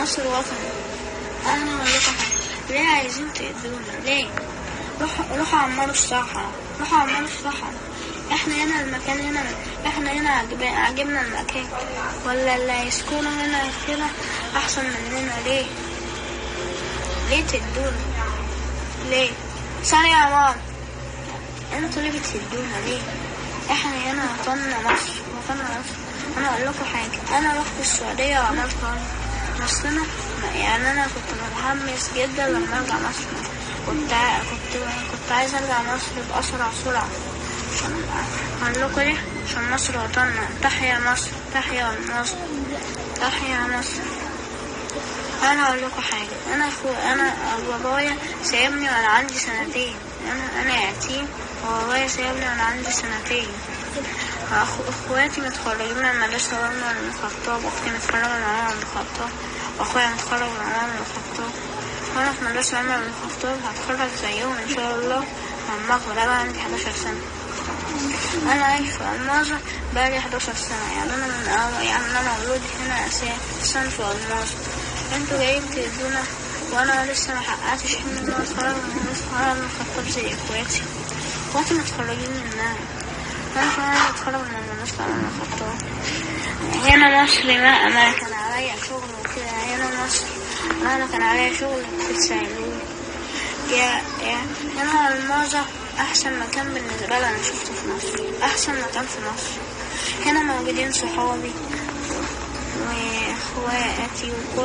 مصر وطني. انا اقول لكم حاجة، ليه عايزين تأذونا؟ ليه؟ روحوا عمروا الصحراء، روحوا عمروا الصحراء. احنا هنا المكان هنا، احنا هنا عجبنا المكان، ولا اللي هيسكنوا هنا كده احسن مننا؟ ليه؟ ليه تدونا؟ ليه؟ ثانية يا ماما، انتوا ليه بتهدونا؟ ليه؟ احنا هنا وطننا مصر، وطننا مصر. انا اقول لكم حاجة، انا رحت السعودية وعملت مصرنا، يعني انا كنت متحمس جدا لما ارجع مصر، كنت عايز ارجع مصر باسرع سرعة. عشان اقول لكم ليه؟ عشان مصر وطننا. تحيا مصر، تحيا مصر، تحيا مصر. انا اقول لكم حاجة، انا بابايا سايبني وانا عندي سنتين، انا يتيم وبابايا سايبني وانا عندي سنتين. اخواتي متخرجين من المدرسة عمر بن الخطاب، اختي متخرجة من عمر بن الخطاب، واخويا متخرج من عمر بن الخطاب. وانا في مدرسه عمر بن الخطاب هتخرج زيهم ان شاء الله لما اكبر، انا عندي 11 سنة. انا عايش في الماظة بقالي 11 سنة، يعني انا من يعني انا مولود هنا اساسا في الماظة. انتوا جايين تأذونا وانا لسه ما حققتش حلمي ان انا اتخرج من مدرسة عمر بن الخطاب زي اخواتي. اخواتي متخرجين منها، انا كمان متخرج من مدرسة عمر بن الخطاب. هنا مصر ما كان عليا شغل وكده، هنا مصر ما كان عليا شغل في السعودية. يا هنا الماظة احسن مكان بالنسبة لي انا شفته في مصر، احسن مكان في مصر. هنا موجودين صحابي واخواتي وكل